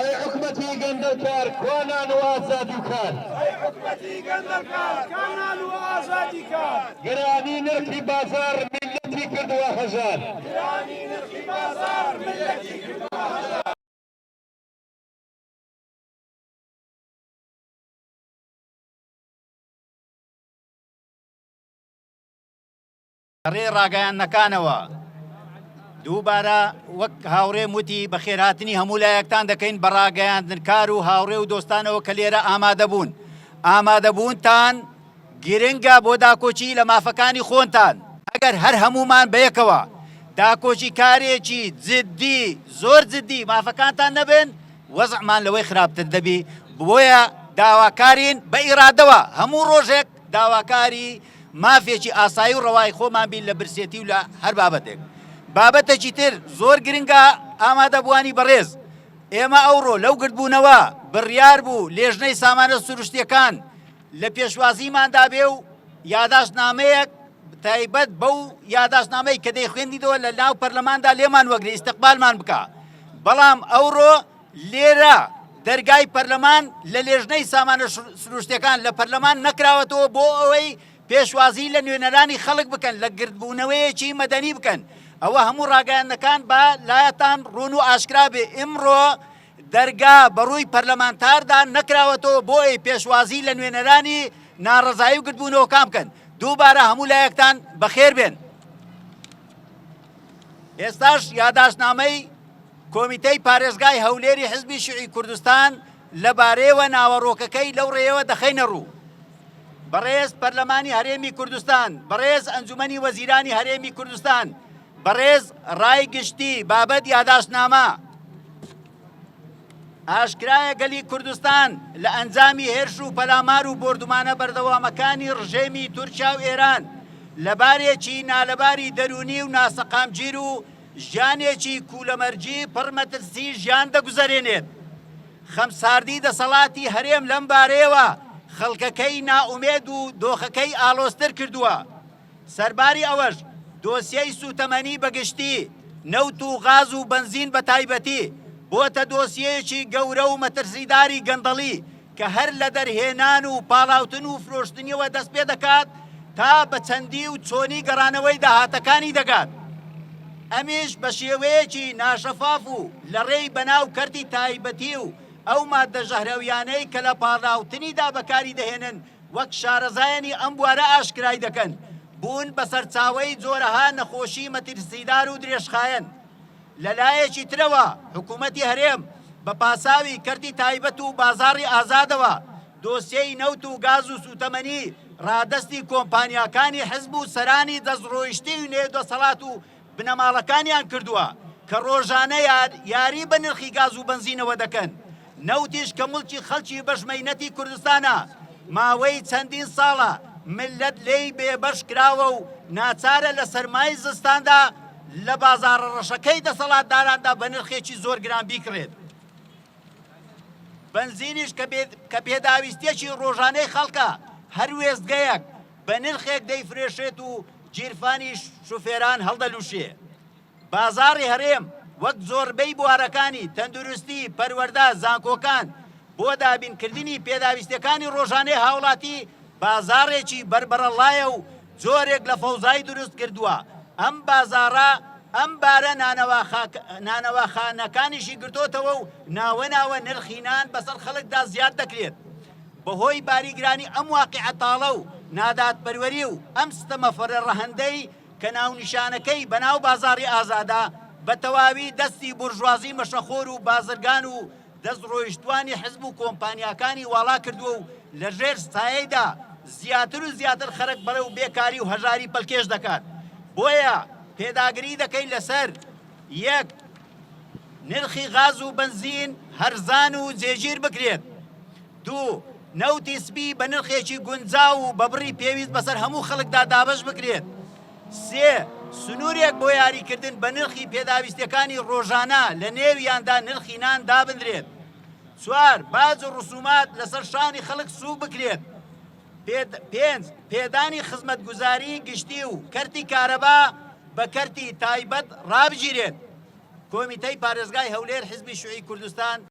ئەی حکومەتی گەندەڵکار کوا نان و ئازادی و کار؟ ئەی حکومەتی گەندەڵکار کوا نان و ئازادی کار؟ گرانی نرخی بازاڕ میللەتی کردووە هەژار. گرانی نرخی بازاڕ میللەتی کردووە هەژار. لە ڕێی ڕاگەیاندنەکانەوە دووبارە وەک هاوڕێم وتی بەخێرهاتنی هەموو لایەکتان دەکەین بە ڕاگەیاندنکار و هاوڕێ و دۆستانەوە کە لێرە ئامادەبوون ئامادەبوونتان گرنگە بۆ داکۆکی لە مافەکانی خۆنتان ئەگەر هەر هەمومان بەیەکەوە داکۆکی کارێکی جدی زۆر جدی مافەکانتان نەبن وەزعمان لەوەی خراپتر دەبی بۆیە داواکارین بە ئیرادەوە هەموو ڕۆژێک داواکاری مافێکی ئاسایی و ڕەوای خۆمان بین لە برسێتی و لە هەر بابەتێک. بابەتێکی تر زۆر گرنگە ئامادەبووانی بەڕێز، ئێمە ئەوڕۆ لەو گردبوونەوە بڕیار بوو لێژنەی سامانە سروشتییەکان لە پێشوازیماندا بێ و یاداشتنامەیەک تایبەت بەو یاداشتنامەی کە دەیخوێندیتەوە لە ناو پەرلەماندا لێمان وەگرێ ئیستقبالمان بکا بەڵام ئەوڕۆ لێرە دەرگای پەرلەمان لە لێژنەی سامانە سروشتیەکان لە پەرلەمان نەکراوەتەوە بۆ ئەوەی پێشوازی لە نوێنەرانی خەڵک بکەن لە گردبوونەوەیەکی مەدەنی بکەن ئەوە هەموو ڕاگەیاندنەکان بە لایەتان ڕوون و ئاشکرا بێ ئمڕۆ دەرگا بەڕووی پەرلەمانتاردا نەکراوەتەوە بۆ ئەی پێشوازی لە نوێنەرانی ناڕەزایی و گردبوونەوەکان بکەن دووبارە هەموو لایەکتان بەخێر بێن. ئێستاش یاداشتنامەی کۆمیتەی پارێزگای هەولێری حزبی شیوعی کوردستان لەبارەیەوە ناوەڕۆکەکەی لەو ڕێیەوە دەخەینە ڕوو. بەڕێز پەرلەمانی هەرێمی کوردستان، بەڕێز ئەنجومەنی وەزیرانی هەرێمی کوردستان، بەڕێز ڕای گشتی بابەت یاداشتنامە. ئاشکرایە گەلی کوردستان لە ئەنجامی هێرش و پەلامار و بۆردومانە بەردەوامەکانی ڕژێمی تورکیا و ئێران لە بارێکی نالەباری دەروونی و ناسەقامگیر و ژیانێکی کوولەمەرگی پڕ مەترسی ژیان دەگوزەرێنێت. خەمساردی دەسەڵاتی هەرێم لەم بارەیەوە خەڵکەکەی نائومێد و دۆخەکەی ئاڵۆزتر کردووە. سەرباری ئەوەش دۆسیەی سووتەمەنی بە گشتی، نەوت و غاز و بەنزین بە تایبەتی، بۆتە دۆسیەیەکی گەورە و مەترسیداری گەندەڵی کە هەر لە دەرهێنان و پاڵاوتن و فرۆشتنیەوە دەست پێدەکات تا بە چەندی و چۆنی گەڕانەوەی داهاتەکانی دەگات. ئەمیش بە شێوەیەکی ناشەفاف و لە ڕێی بەناو کەرتی تایبەتی و ئەو ماددە ژەهراویانەی کە لە پاڵاوتنیدا بەکاری دەهێنن وەک شارەزایانی ئەم بوارە ئاشکرای دەکەن، بوون بە سەرچاوەی جۆرەها نەخۆشی مەترسیدار و درێژخایەن. لە لایەکی ترەوە حکوومەتی هەرێم بە پاساوی کەرتی تایبەت و بازاڕی ئازادەوە دۆسیەی نەوت و گاز و سووتەمەنی ڕادەستی کۆمپانیاکانی حزب و سەرانی دەستڕۆیشتووی نێو دەسەڵات و بنەماڵەکانیان کردووە کە ڕۆژانە یاری بە نرخی گاز و بەنزینەوە دەکەن، نەوتیش کە موڵکی خەڵکی بەشمەینەتی کوردستانە ماوەی چەندین ساڵە مللەت لێی بێ بەش کراوە و ناچارە لە سەرمای زستاندا لە بازاڕە ڕەشەکەی دەسەڵاتداراندا بە نرخێکی زۆر گران بیکڕێت. بەنزینیش کە پێداویستیەکی ڕۆژانەی خەڵکە هەر وێستگەیەک بە نرخێک دەیفرێشێت و گیرفانی شوفێران هەڵدەلوشێ. بازاڕی هەرێم وەک زۆربەی بوارەکانی، تەندروستی، پەروەردە، زانکۆکان، بۆ دابینکردنی پێداویستیەکانی ڕۆژانەی هاوڵاتی بازاڕێکی بەربەرەڵایە و جۆرێک لە فەوزای دروست کردووە، ئەم بازاڕە ئەم بارە نانەواخانەکانیشی گرتۆتەوە و ناوە ناوە نرخی نان بەسەر خەڵکدا زیاد دەکرێت. بەهۆی باری گرانی ئەم واقیعە تاڵە و نادادپەروەری و ئەم ستەمە فرە ڕەهەندەی کە ناونیشانەکەی بەناو بازاڕی ئازادە، بە تەواوی دەستی بورژوازی مەشەخۆر و بازرگان و دەستڕۆیشتووانی حزب و کۆمپانیاکانی واڵا کردووە و لە ژێر سایەیدا زیاتر و زیاتر خەرک بەرەو بێکاری و هەژاری پەلکێش دەکات. بۆیە پێداگری دەکەین لەسەر، یەک. نرخی غاز و بەنزین هەرزان و جێگیر بکرێت. دوو، نەوتی سپی بە نرخێکی گونجاو و بە بڕی پێویست بەسەر هەموو خەڵکدا دابەش بکرێت. سێ، سنوورێک بۆ یاریکردن بە نرخی پێداویستییەکانی ڕۆژانە لە نێویاندا نرخی نان دابنرێت. چوار، باج و ڕسومات لەسەر شانی خەڵک سووک بکرێت. پێنج، پێدانی خزمەتگوزاری گشتی و کەرتی کارەبا بە کەرتی تایبەت ڕابگیرێت. کۆمیتەی پارێزگای هەولێر حزبی شیوعی کوردستان.